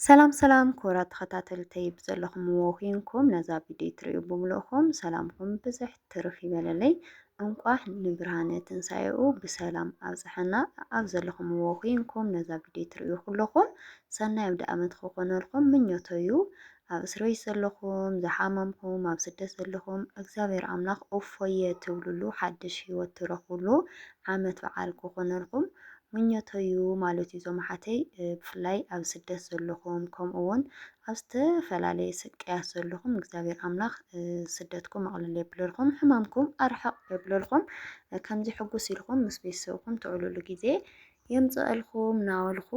ሰላም ሰላም ክቡራት ተኸታተልተይ ብዘለኹምዎ ኮይንኩም ነዛ ቪድዮ ትርእዩ ብምልእኹም ሰላምኩም ብዝሕ ትርፍ ይበለለይ። እንቋዕ ንብርሃነ ትንሳኤኡ ብሰላም ኣብፀሐና። ኣብ ዘለኹምዎ ኮይንኩም ነዛ ቪድዮ ትርእዩ ኩለኹም ሰናይ ኣውደ ኣመት ክኾነልኩም ምኞተዩ። ኣብ እስር ቤት ዘለኹም፣ ዝሓመምኩም፣ ኣብ ስደት ዘለኹም እግዚኣብሔር ኣምላኽ እፎየ ትብልሉ ሓድሽ ህይወት ትረኽብሉ ዓመት በዓል ክኾነልኩም ምኞተዩ ማለት እዩ። እዞም ኣሓተይ ብፍላይ ኣብ ስደት ዘለኹም ከምኡ እውን ኣብ ዝተፈላለየ ስቅያት ዘለኹም እግዚኣብሔር ኣምላኽ ስደትኩም ኣቕልል የብለልኩም፣ ሕማምኩም ኣርሕቕ የብለልኩም። ከምዚ ሕጉስ ኢልኩም ምስ ቤተሰብኩም ትውዕልሉ ግዜ የምፅአልኩም እናበልኩ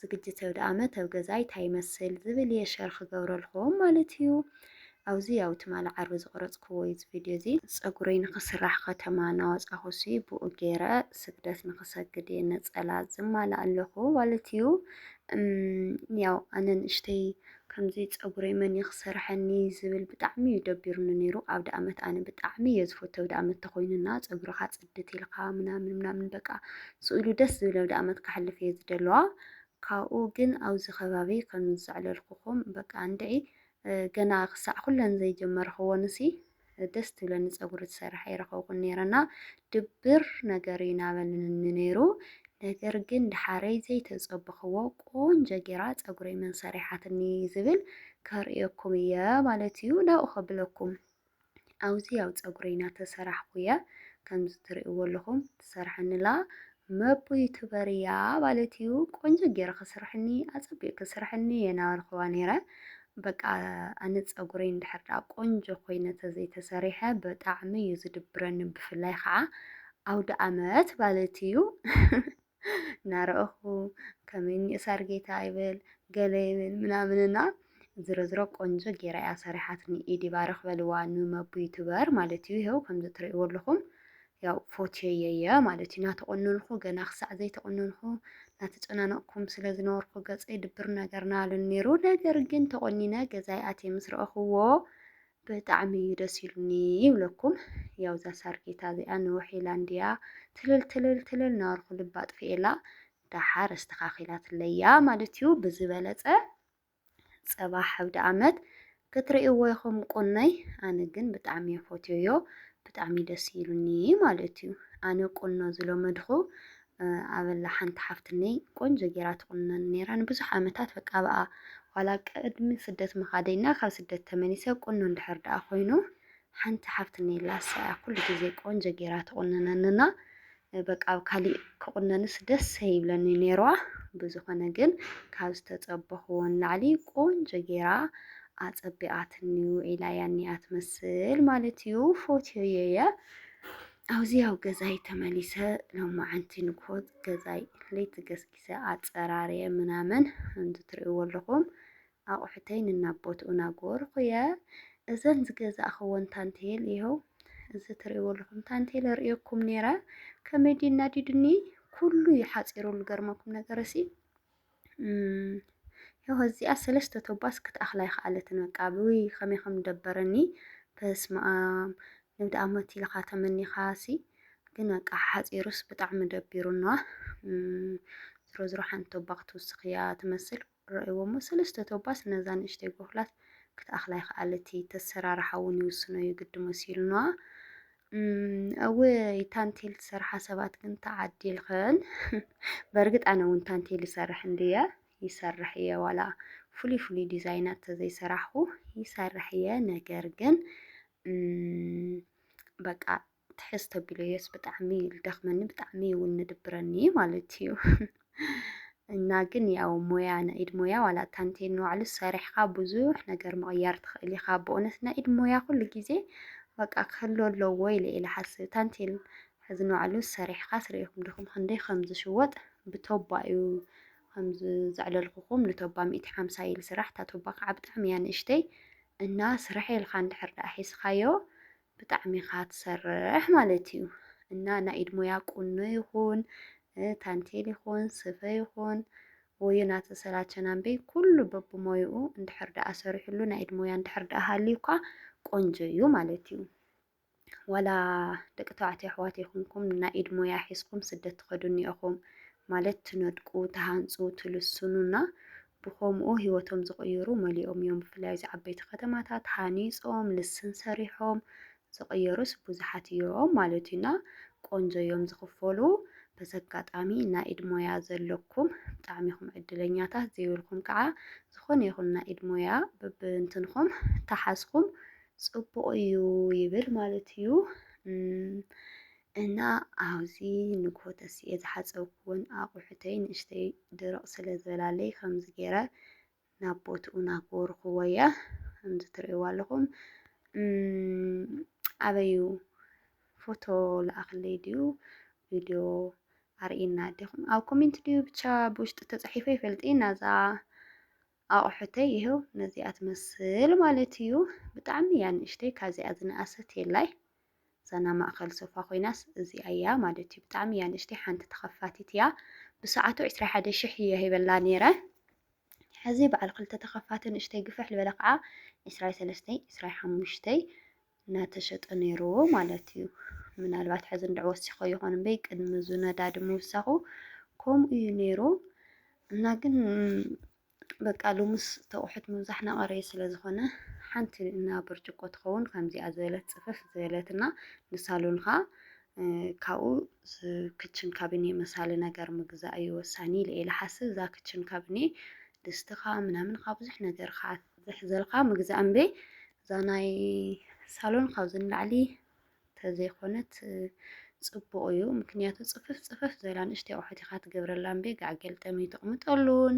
ዝግጅት ኣውደ ኣመት ኣብ ገዛይ እንታይ ይመስል ዝብል እየ ሸር ክገብረልኩም ማለት እዩ። ኣብዚ ያው ትማሊ ዓርቢ ዝቐረፅክዎ እዩ እዚ ቪድዮ እዚ። ፀጉረይ ንክስራሕ ከተማ እናወፃኹ ሲ ብኡ ገይረ ስግደት ንክሰግድ እየ ነፀላ ዝማላእ ኣለኹ ማለት እዩ። እም፣ ያው ኣነ ንእሽተይ ከምዚ ፀጉረይ መን እዩ ክሰርሐኒ ዝብል ብጣዕሚ እዩ ደቢሩኒ ነይሩ። ኣውደ ኣመት ኣነ ብጣዕሚ እየ ዝፈቱ። ኣውደ ኣመት ተኮይኑና ፀጉርኻ ፅድት ኢልካ ምናምን ምናምን በቃ ስኢሉ ደስ ዝብል ኣውደ ኣመት ከሕልፍ እየ ዝደለዋ። ካብኡ ግን ኣብዚ ከባቢ ከም ዘዕለልኩኹም በቃ እንድዒ ገና ክሳዕ ኩለን ዘይጀመርክወንሲ ደስ ትብለኒ ፀጉሪ ትሰርሕ ኣይረኸብኩን ነይረና። ድብር ነገር እዩ ናበልኒ ነይሩ። ነገር ግን ደሓረይ ዘይተፀበኽዎ ቆንጆ ጌራ ፀጉረይ መን ሰሪሓትኒ ዝብል ከርእየኩም እየ ማለት እዩ። ናብኡ ከብለኩም። ኣብዚ ያው ፀጉረይ እናተሰራሕኩ እየ። ከምዚ ትርእይዎ ኣለኹም ትሰርሐኒላ መቡ ዩቱበር እያ ማለት እዩ። ቆንጆ ገይረ ክስርሕኒ ኣፀቢቅ ክስርሕኒ እየ እናበልክዋ ነይረ። በቃ ኣነ ፀጉረይ እንድሕር ደኣ ቆንጆ ኮይነ ተዘይተሰሪሐ ብጣዕሚ እዩ ዝድብረኒ። ብፍላይ ከዓ ኣውደ ኣመት ማለት እዩ። እናረእኹ ከመይ እኒኦ ሳርጌታ ይብል ገለ ይብል ምናምንና ዝሮ ዝሮ ቆንጆ ጌራ እያ ሰሪሓትኒ። ኢድ ይባረክ በልዋ ንመቡ ዩቱበር ማለት እዩ። ይኸው ከምዚ ትርእይዎ ኣለኹም ያው ፎትየየ እየ ማለት እዩ። እናተቆነንኩ ገና ክሳዕ ዘይተቆነንኩ እናተጨናነቅኩም ስለ ዝነበርኩ ገፀይ ድብር ነገር ናበለኒ ነይሩ። ነገር ግን ተቆኒነ ገዛይ ኣትየ ምስ ረእኽዎ ብጣዕሚ እዩ ደስ ኢሉኒ ይብለኩም። ያው እዛ ሳርጌታ እዚኣ ንውሕ ኢላ እንድያ ትልል ትልል ትልል ናበልኩ ልባ ኣጥፊኤላ ደሓር ኣስተኻኺላትለያ ማለት እዩ። ብዝበለፀ ፅባሕ ኣውደ ኣመት ክትርእይዎ ኢኹም ቁኖይ። ኣነ ግን ብጣዕሚ እየ ፈትየዮ፣ ብጣዕሚ ደስ ኢሉኒ ማለት እዩ። ኣነ ቁኖ ዝለመድኹ ኣበላ ሓንቲ ሓፍትነይ ቆንጆ ጌራ ትቁነን ነይራ ንብዙሕ ዓመታት። በቃ ብኣ ዋላ ቅድሚ ስደት ምኻደይና ካብ ስደት ተመሊሰ ቁኖ እንድሕር ደኣ ኮይኑ ሓንቲ ሓፍትነይ ኣላ፣ እሳ እያ ኩሉ ግዜ ቆንጆ ጌራ ትቁንነንና። በቃ ኣብ ካሊእ ክቁነንስ ደስ ይብለኒ ነይርዋ። ብዝኾነ ግን ካብ ዝተጸበኽዎ ንላዕሊ ቆንጆ ጌራ ኣጸቢቓትኒ ውዒላ እያ እኒኣ ትመስል ማለት እዩ። ፎትየዮ እየ። ኣብዚ ኣብ ገዛይ ተመሊሰ ሎማዓንቲ ንግሆ ገዛይ ለይቲ ገስጊሰ ኣጸራርየ ምናምን ከምዚ ትርእይዎ ኣለኹም። ኣቑሑተይ ንናቦትኡ እናገበርኩ እየ። እዘን ዝገዛእኽወን ታንቴል ይኸው እዚ ትርእይዎ ኣለኹም ታንቴል ኣርእየኩም ነይረ። ከመይ ድዩ እናዲዱኒ ኩሉ እዩ ሓፂሩ። ዝገርመኩም ነገር እሲ እም፣ ይኸው እዚኣ ሰለስተ ቶባስ ክትኣኽላ ይኸኣለትን በቃ ብይ ከመይ ከም ደበረኒ። በስመ ኣብ ንብዳ ኣመት ኢልኻ ተመኒኻ ሲ ግን በቃ ሓፂሩስ ብጣዕሚ ደቢሩና። እም፣ ዝሮ ዝሮ ሓንቲ ቶባ ክትውስኽ እያ ትመስል። ረእይዎ እሞ ሰለስተ ቶባስ ነዛ ንእሽተይ ጎፍላት ክትኣኽላ ይኸኣል። እቲ ተሰራርሓ እውን ይውስኖ እዩ ግዲ መሲሉና። እም፣ እወ ታንቴል ትሰርሓ ሰባት ግን ተዓዲልኽን። በርግጥ ኣነ እውን ታንቴል ይሰርሕ እንድየ፣ ይሰርሕ እየ። ዋላ ፍሉይ ፍሉይ ዲዛይናት ተዘይሰራሕኩ ይሰርሕ እየ። ነገር ግን እም፣ በቃ ትሕዝ ተቢለዮስ ብጣዕሚ እዩ ዝደኽመኒ፣ ብጣዕሚ እውን ንድብረኒ ማለት እዩ። እና ግን ያው ሞያ ናይ ኢድ ሞያ ዋላ ታንቴል ንባዕሉ ሰሪሕካ ብዙሕ ነገር ምቕያር ትኽእል ኢኻ። ብእውነት ናይ ኢድ ሞያ ኩሉ ግዜ በቃ ክህሉ ኣለዎ ኢለ ኢለ ሓስብ። ታንቴል ሕዚ ንባዕሉ ሰሪሕካ ስርኢኹም ዲኹም ክንደይ ከም ዝሽወጥ ብቶባ እዩ ከምዚ ዘዕለልኩኹም ንቶባ ሚእቲ ሓምሳ ኢሉ ስራሕ እታ ቶባ ከዓ ብጣዕሚ እያ ንእሽተይ እና ስራሕ ኢልካ እንድሕር ደኣ ሒዝካዮ ብጣዕሚ ኢኻ ትሰርሕ ማለት እዩ። እና ናይ ኢድ ሞያ ቁኖ ይኹን ታንቴል ይኹን ስፈ ይኹን ወዮ እናተሰላቸና እምበይ ኩሉ በብሞይኡ እንድሕር ደኣ ሰሪሕሉ ናይ ኢድ ሞያ እንድሕር ደኣ ሃልዩካ ቆንጆ እዩ ማለት እዩ። ዋላ ደቂ ተባዕትዮ ኣሕዋት ይኹንኩም ናይ ኢድ ሞያ ሒዝኩም ስደት ትኸዱ እኒኦኹም ማለት ትነድቁ፣ ትሃንፁ፣ ትልስኑ እና ብኸምኡ ህይወቶም ዝቕይሩ መሊኦም እዮም። ብፍላይ ኣብዚ ዓበይቲ ከተማታት ሃኒጾም፣ ልስን ሰሪሖም ዝቕየሩስ ብዙሓት እዮም ማለት እዩ። እና ቆንጆ እዮም ዝኽፈሉ። በዚ ኣጋጣሚ ናይ ኢድ ሞያ ዘለኩም ብጣዕሚ ኢኹም ዕድለኛታት፣ ዘይብልኩም ከዓ ዝኾነ ይኹን ናይ ኢድ ሞያ በብእንትንኹም ተሓዝኩም ጽቡቕ እዩ ይብል ማለት እዩ። እም፣ እና ኣብዚ ንግሆ ተሲኤ ዝሓጸብኩወን ኣቑሑተይ ንእሽተይ ድርቕ ስለ ዝበላለይ ከምዚ ገይረ ናብ ቦትኡ እናገበርኩዎ እየ። ከምዚ ትርእይዋ ኣለኹም። እም፣ ኣበዩ ፎቶ ለኣኽለይ ድዩ ቪድዮ ኣርእየና ኣዴኹም? ኣብ ኮሜንት ድዩ ብቻ ብውሽጢ ተጻሒፈ ይፈልጥ። ናዛ ኣቑሑተይ ይኸው ነዚኣ ትመስል ማለት እዩ። ብጣዕሚ እያ ንእሽተይ፣ ካብዚኣ ዝነኣሰት የላይ። እዛ ናይ ማእኸል ሶፋ ኮይናስ እዚኣ እያ ማለት እዩ። ብጣዕሚ እያ ንእሽተይ፣ ሓንቲ ተኸፋቲት እያ። ብሰዓቱ ዕስራ ሓደ ሽሕ እየ ሂበላ ነይረ። ሕዚ በዓል ክልተ ተኸፋቲ ንእሽተይ ግፍሕ ዝበለ ከዓ ዕስራ ሰለስተ፣ ዕስራ ሓሙሽተ እናተሸጠ ነይሩ ማለት እዩ። ምናልባት ሕዚ እንድዕ ወሲኾ ይኾን እምበይ፣ ቅድሚ እዚ ነዳዲ ምውሳኹ ከምኡ እዩ ነይሩ። እና ግን በቃ ሎምስ እቲ ኣቑሑት ምብዛሕ ናቐረየ ስለ ዝኾነ ሓንቲ እና ብርጭቆ ትኸውን ከምዚኣ ዝበለት ጽፍፍ ዝበለት እና ንሳሎን ኸዓ፣ እ፣ ካብኡ ስ-፣ ክችን ካቢኔ መሳሊ ነገር ምግዛእ እዩ ወሳኒ ኢለ እየ ዝሓስብ። እዛ ክችን ካቢኔ ድስትኻ ምናምንኻ ብዙሕ ነገርኻ ዝሕዘልካ ምግዛእ እምበይ እዛ ናይ ሳሎን ካብዚ ንላዕሊ ተዘይኮነት፣ እ፣ ጽቡቕ እዩ። ምክንያቱ ጽፍፍ ጽፍፍ ዝበላ ንእሽተይ ኣቑሑት ኢኻ ትገብረላ እምበይ ጋዕ ገልጠም ኣይተቕምጠሉን።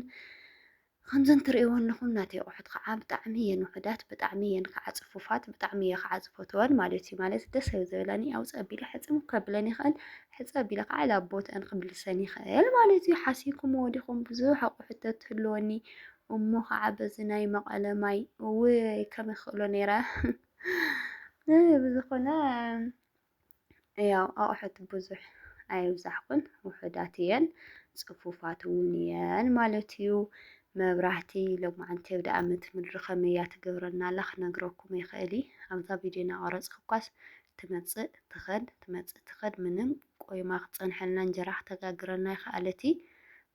ከምዘን ትርእይወን ኣለኹም ናተይ ኣቑሑት ከዓ ብጣዕሚ እየን ውሑዳት፣ ብጣዕሚ እየን ከዓ ጽፉፋት፣ ብጣዕሚ እየ ከዓ ዝፈትወን ማለት እዩ። ማለት ደስ ኣብ ዝበላኒ ኣውፅእ ኣቢለ ሕፅብ ከብለን ይኽእል፣ ሕፅብ ኣቢለ ከዓ ናብ ቦትአን ክምልሰን ይኽእል ማለት እዩ። ሓሲብኩምዎ ዲኹም ብዙሕ ኣቑሑት ተትህልወኒ እሞ ከዓ በዚ ናይ መቐለ ማይ እውይ ከመይ ክኽእሎ ነይረ። ብዝኾነ ያው ኣቑሑት ብዙሕ ኣየብዛሕኩን፣ ውሑዳት እየን፣ ጽፉፋት እውን እየን ማለት እዩ። መብራህቲ ሎማዓንቲ ኣብ ደኣመት ምድሪ ከመይ እያ ትገብረና ኣላ ክነግረኩም ይኽእል እየ። ኣብዛ ቪድዮ እናቐረጽኩ እኳስ ትመጽእ ትኸድ፣ ትመጽእ ትኸድ፣ ምንም ቆይማ ክትጸንሐልና፣ እንጀራ ክተጋግረና ይኽኣለት እየ።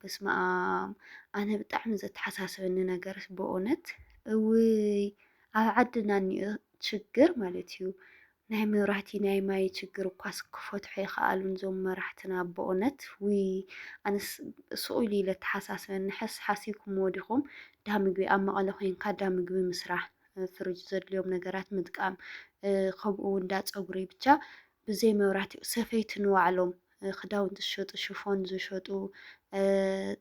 በስመ ኣብ፣ ኣነ ብጣዕሚ ዘተሓሳስበኒ ነገርስ ብእውነት፣ እውይ፣ ኣብ ዓድና እኒኦ ችግር ማለት እዩ። ናይ መብራህቲ ናይ ማይ ችግር እኳስ ክፈትሑ ኣይኸኣሉን እዞም መራሕትና በእውነት። ውይ ኣነስ ስቕ ኢሉ ኢለ ተሓሳስበኒ። ሕስ ሓሲብኩምዎ ዲኹም? ዳ ምግቢ ኣብ መቐለ ኮይንካ ዳ ምግቢ ምስራሕ፣ ፍርጅ ዘድልዮም ነገራት ምጥቃም፣ ከምኡ እውን እንዳ ፀጉሪ ብቻ ብዘይ መብራህቲ ሰፈይቲ ንባዕሎም ክዳውንቲ ዝሸጡ፣ ሽፎን ዝሸጡ፣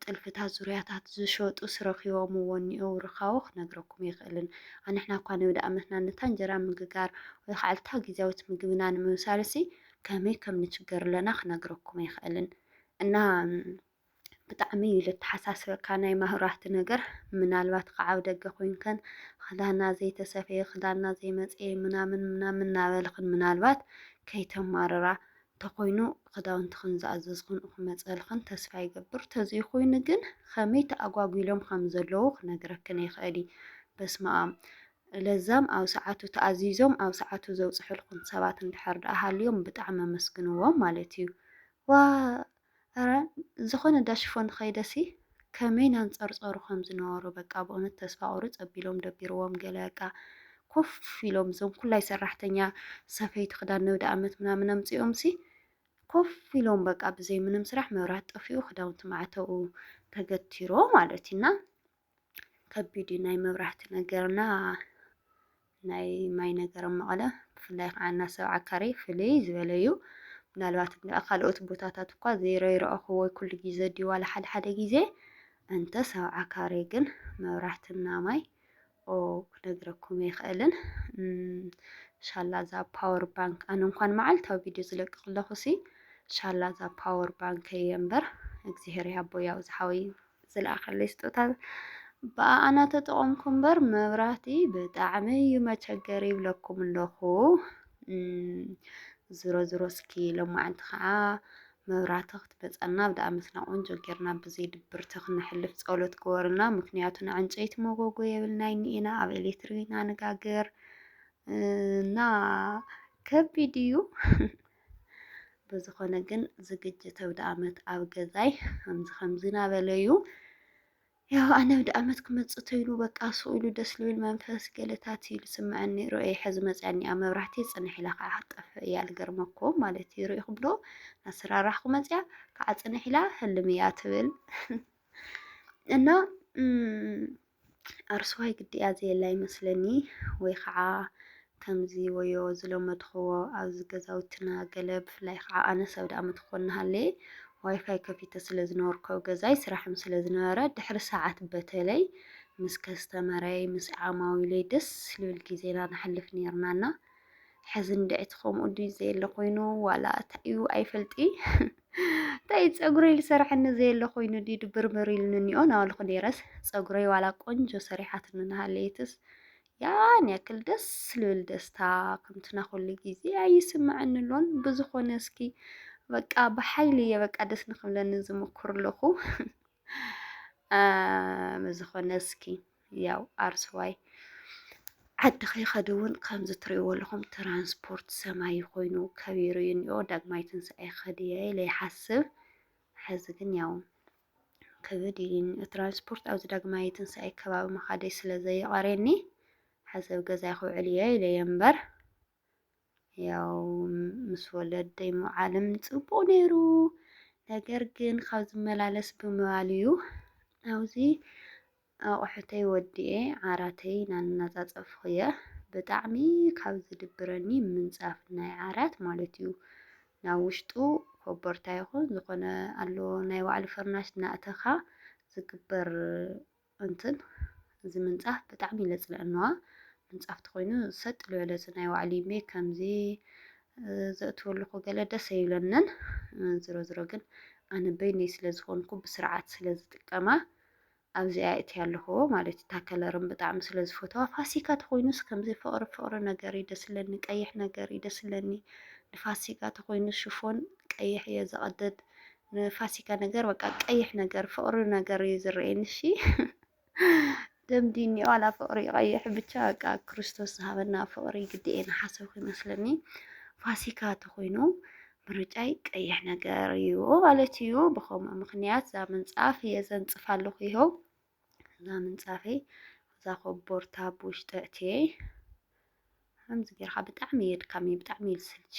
ጥልፍታት፣ ዙርያታት ዝሸጡ ስረኪቦምዎ እኒኦ። ርካቦ ክነግረኩም ኣይኽእልን። ኣንሕና እኳ ንብዳ ኣመትና ነታ እንጀራ ምግጋር ወይ ከዓ እታ ግዝያዊት ምግብና ንምብሳልሲ ከመይ ከም ንችገር ኣለና ክነግረኩም ኣይኽእልን። እና ብጣዕሚ እዩ ልተሓሳስበካ ናይ መብራህቲ ነገር። ምናልባት ከዓ ኣብ ደገ ኮይንከን ክዳና ዘይተሰፈየ፣ ክዳና ዘይመፅየ ምናምን ምናምን እናበልኽን ምናልባት ከይተማርራ ተኾይኑ ክዳውንትኽን ዝኣዘዝኽንኡ ክመፀልኽን ተስፋ ይገብር። ተዘይኮይኑ ግን ከመይ ተኣጓጒሎም ከም ዘለዉ ክነግረክን ይኽእል እዩ። በስመ ኣብ። ለዛም ኣብ ሰዓቱ ተኣዚዞም ኣብ ሰዓቱ ዘውፅሑልኽን ሰባት እንድሕር ደኣ ሃልዮም ብጣዕሚ ኣመስግንዎም ማለት እዩ። ዋ፣ ኧረ ዝኾነ እንዳ ሽፎን ኸይደሲ ከመይ ናንፀርፀሩ ከም ዝነበሩ በቃ ብእውነት ተስፋ ቁርፅ ኣቢሎም ደቢርዎም ገለ በቃ ኮፍ ኢሎም እዞም ኩላይ ሰራሕተኛ ሰፈይቲ ክዳን ነውዲ ኣመት ምናምን ኣምፂኦምሲ ኮፍ ኢሎም በቃ ብዘይ ምንም ስራሕ መብራት ጠፊኡ ክዳውንቲ ማዕተኡ ተገቲሩ ማለት እዩ። እና ከቢድ እዩ ናይ መብራህቲ ነገርና ናይ ማይ ነገር ኣብ መቐለ ብፍላይ ከዓ እና ሰብዓ ካሬ ፍልይ ዝበለ እዩ። ምናልባት እንድዒ ካልኦት ቦታታት እኳ ዘይረይረአኹ ወይ ኩሉ ግዜ ድዩ ዋላ ሓደ ሓደ ግዜ እንተ ሰብዓ ካሬ ግን መብራህትና ማይ ኦ ክነግረኩም ኣይኽእልን። ሻላ እዛ ፓወር ባንክ ኣነ እንኳን መዓልታዊ ቪድዮ ዝለቅቕ ኣለኹ ሲ ሻላ እዛ ፓወር ባንክ እየ እምበር እግዚኣብሔር ያቦ ያው ዝሓወይ ዝለኣኸለይ ስጦታ ብኣኣና ተጠቐምኩ እምበር መብራህቲ ብጣዕሚ እዩ መቸገር ይብለኩም ኣለኹ። ዝሮ ዝሮ እስኪ ሎማዓንቲ ከዓ መብራህቲ ክትመፀና ብደኣ ምስና ቆንጆ ጌርና ብዘይ ድብርቲ ክነሕልፍ ፀሎት ግበሩልና። ምክንያቱ ንዕንጨይቲ መጎጎ የብልናይ እኒኤና ኣብ ኤሌክትሪክ ኢና ንጋግር እና ከቢድ እዩ። ብዝኾነ ግን ዝግጅት ኣውደ ኣመት ኣብ ገዛይ ከምዚ ከምዚ እናበለ እዩ። ያው ኣነ ኣውደ ኣመት ክመጽእ ተይሉ በቃ ሱቕ ኢሉ ደስ ልብል መንፈስ ገለታት ኢሉ ስምዐኒ። ርእየ ሕዚ መጽያ እኒኣ መብራህቲ ጽንሕ ኢላ ከዓ ክትጠፍእ እያ። ልገርመኩም ማለት እዩ። ርኢኹም ዶ? ናሰራራሕኩ መጽያ ከዓ ጽንሕ ኢላ ህልም እያ ትብል። እና፣ እም፣ ኣርስዋይ ግዲ እያ ዘየላ ይመስለኒ፣ ወይ ከዓ ከምዚ ወዮ ዝለመድኽዎ ኣብዚ ገዛውትና ገለ፣ ብፍላይ ከዓ ኣነ ሰብ ደኣ ምትኾን እናሃለየ ዋይፋይ ከፊተ ስለ ዝነበርኩ ኣብ ገዛይ ስራሕም ስለ ዝነበረ፣ ድሕሪ ሰዓት በተለይ ምስ ከስተመረይ፣ ምስ ዓማዊለይ ደስ ልብል ግዜና ነሕልፍ ነይርናና። ሕዚ እንድዒ እቲ ከምኡ ድዩ ዘየለ ኮይኑ፣ ዋላ እንታይ እዩ ኣይፈልጢ። እንታይ እዩ ጸጉረይ ዝሰርሐኒ ዘየለ ኮይኑ ድዩ ድብርብር ኢሉኒ እኒኦ እናበልኩ ነይረስ፣ ጸጉረይ ዋላ ቆንጆ ሰሪሓትኒ እናሃለየትስ፣ ያን ያክል ደስ ልብል ደስታ ከምትና ኩሉ ግዜ ኣይስምዐኒ ኣሎን። ብዝኾነ እስኪ በቃ ብሓይሊ እየ በቃ ደስ ንክብለኒ ዝምኩር ኣለኹ። አ፣ ብዝኾነ እስኪ ያው ኣርስዋይ ዓዲ ከይኸዱ እውን ከምዚ ትርእይዎ ኣለኹም ትራንስፖርት ሰማይ ኮይኑ ከቢሩ እዩ እኒኦ። ዳግማይ ትንሳኤ ክኸድ እየ ኢለ ይሓስብ። ሕዚ ግን ያው ክብድ ኢሉኒ። ትራንስፖርት ኣብዚ ዳግማይ ትንሳኤ ከባቢ ምኻደይ ስለ ዘየቐርየኒ፣ ሕዚ ኣብ ገዛይ ክውዕል እየ ኢለ እየ እምበር፣ ያው ምስ ወለደይ ምውዓልም ጽቡቕ ነይሩ። ነገር ግን ካብ ዝመላለስ ብምባል እዩ። ኣብዚ ኣቑሑተይ ወዲኤ ዓራተይ እናነጻጸፍኩ እየ። ብጣዕሚ ካብ ዝድብረኒ ምንጻፍ ናይ ዓራት ማለት እዩ። ናብ ውሽጡ ኮቦርታ ይኹን ዝኾነ ኣሎ ናይ ባዕሉ ፍርናሽ እናእተኻ ዝግበር እንትን፣ እዚ ምንጻፍ ብጣዕሚ ኢለ ዝጽልእ እነዋ። ምንጻፍ ተኾይኑ ሰጥ ዝበለ እዚ ናይ ባዕሉ እምበይ ከምዚ፣ እ፣ ዘእትወሉ ኮ ገለ ደስ ኣይብለንን። እ፣ ዝሮ ዝሮ ግን ኣነ በይነይ ስለ ዝኾንኩ ብስርዓት ስለ ዝጥቀማ ኣብዚኣ እትያ ኣለኹ ማለት እዩ። እታ ከለርን ብጣዕሚ ስለ ዝፈትዋ ፋሲካ ተኾይኑስ ከምዚ ፍቕሪ ፍቕሪ ነገር እዩ ደስ ዝለኒ፣ ቀይሕ ነገር እዩ ደስ ዝለኒ። ንፋሲካ ተኾይኑ ሽፎን ቀይሕ እየ ዝቐደድ። ንፋሲካ ነገር በቃ ቀይሕ ነገር ፍቕሪ ነገር እዩ ዝረኣየኒ። እሺ። ደምዲኒ ዋላ ፍቕሪ ይቐይሕ፣ ብቻ በቃ ክርስቶስ ዝሃበና ፍቕሪ ግዲ እየ ንሓሰብኩ ይመስለኒ። ፋሲካ ተኾይኑ ምርጫይ ቀይሕ ነገር እዩ ማለት እዩ። ብኸምኡ ምኽንያት እዛ ምንጻፍ እየ ዘንጽፍ ኣለኹ። ይኸው እዛ ምንጻፈይ፣ እዛ ኮቦርታ ብውሽጢ እትየ። ከምዚ ጌርካ ብጣዕሚ የድካሚ፣ ብጣዕሚ እዩ ዝስልቺ።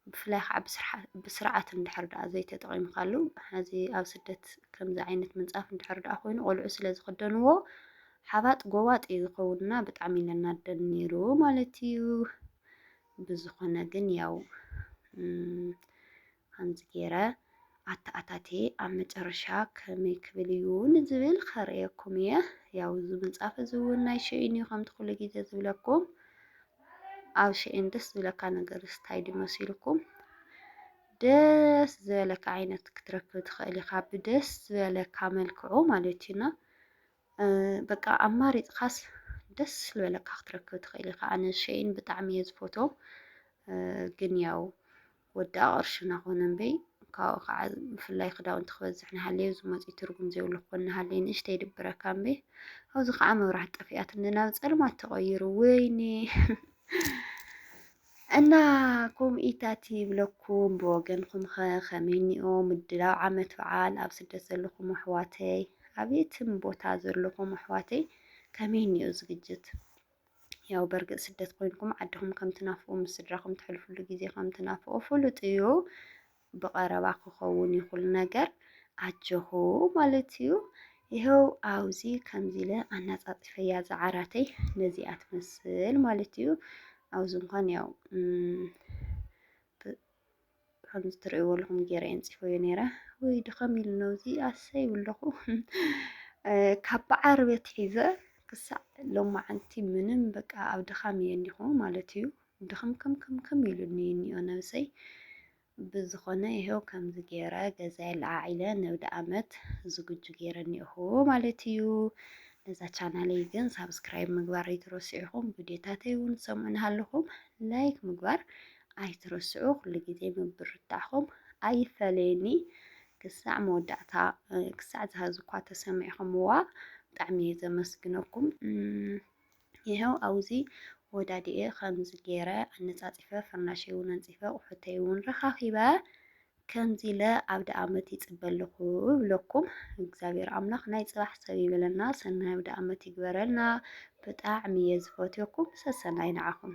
ብፍላይ ከዓ ብስርሓ-፣ ብስርዓት እንድሕር ደኣ ዘይተጠቒምካሉ፣ ሕዚ ኣብ ስደት ከምዚ ዓይነት ምንጻፍ እንድሕር ደኣ ኮይኑ፣ ቆልዑ ስለ ዝኽደንዎ ሓባጥ ጎባጥ እዩ ዝኸውንና፣ ብጣዕሚ እዩ ለናደን ነይሩ ማለት እዩ። ብዝኾነ ግን ያው፣ እም፣ ከምዚ ገይረ ኣተኣታትየ ኣብ መጨረሻ ከመይ ክብል እዩ ንዝብል ከርእየኩም እየ። ያው እዚ ምንጻፍ እዚ እውን ናይ ሸይን እዩ፣ ከምቲ ኩሉ ግዜ ዝብለኩም። ኣብ ሸይን ደስ ዝብለካ ነገር ስታይ ድዩ መሲልኩም? ደስ ዝበለካ ዓይነት ክትረክብ ትኽእል ኢኻ፣ ብደስ ዝበለካ መልክዑ ማለት እዩና። እ፣ በቃ ኣማሪጽካስ ደስ ዝበለካ ክትረክብ ትኽእል ኢኻ። ኣነ ሸይን ብጣዕሚ እየ ዝፈትዎ። እ፣ ግን ያው ወዲ ኣቕርሽና ኮነ እምበይ፣ ካብኡ ከዓ ብፍላይ ክዳውንቲ ክበዝሕ ንሃለየ፣ እዚ መፂኡ ትርጉም ዘይብሉ ክኾን ንሃለየ፣ ንእሽተይ ይድብረካ እምበይ። ኣብዚ ከዓ መብራህቲ ጠፊኣትኒ፣ ናብ ጸልማት ተቐይሩ። ወይኔ! እና ከምኡ ኢታት ይብለኩም። ብወገንኩም ኸ ከመይ እኒኦ ምድላው ዓመት በዓል? ኣብ ስደት ዘለኹም ኣሕዋተይ፣ ኣብ የትም ቦታ ዘለኹም ኣሕዋተይ ከመይ እኒኦ ዝግጅት? ያው በርግጥ ስደት ኮይንኩም ዓድኹም ከም ትናፍቁ፣ ምስ ስድራኹም ትሕልፍሉ ግዜ ከም ትናፍቁ ፍሉጥ እዩ። ብቐረባ ክኸውን እዩ ኩሉ ነገር። ኣጆኹ ማለት እዩ። ይኸው ኣብዚ ከምዚ ኢለ ኣናጻጺፈያ እዛ ዓራተይ ነዚኣ ትመስል ማለት እዩ። ኣብዚ እንኳን ያው፣ እም፣ ብ-፣ ከምዚ ትርእይዎ ኣለኹም ገይረ ኣንጺፈዮ ነይረ። ወይ ድኸም ኢሉ ነው እዚ ኣሰይ ይብለኹ። እ፣ ካብ በዓርብ ኣትሒዘ ክሳዕ ሎማዓንቲ ምንም በቃ ኣብ ድኻም እየ እኒኹ ማለት እዩ። ድኽም ክም ክም ክም ኢሉኒ እኒኦ ነብሰይ። ብዝኾነ ይኸው ከምዚ ገይረ ገዛይ ለዓዒለ ነብዲ ኣመት ዝግጁ ገይረ እኒኦኹ ማለት እዩ። ነዛ ቻናለይ ግን ሳብስክራይብ ምግባር ኣይትረስዑ ኢኹም። ቪድዮታተይ እውን ትሰምዑ እናሃለኹም ላይክ ምግባር ኣይትረስዑ። ኩሉ ግዜ ምብርታዕኹም ኣይፈለየኒ። ክሳዕ መወዳእታ፣ እ፣ ክሳዕ ዝሃዚ እኳ ተሰሚዕኹምዋ ብጣዕሚ እየ ዘመስግነኩም። እም፣ ይኸው ኣብዚ ወዳዲኤ ከምዚ ገይረ ኣነጻጺፈ፣ ፍርናሸይ እውን ኣንጺፈ፣ ኣቑሑተይ እውን ረኻኺበ፣ ከምዚ ኢለ ኣውደ ኣመት ይጽበ ኣለኹ እብለኩም። እግዚኣብሔር ኣምላኽ ናይ ጽባሕ ሰብ ይበለና፣ ሰናይ ኣውደ ኣመት ይግበረልና። ብጣዕሚ እየ ዝፈትየኩም። ሰሰናይ ንዓኹም።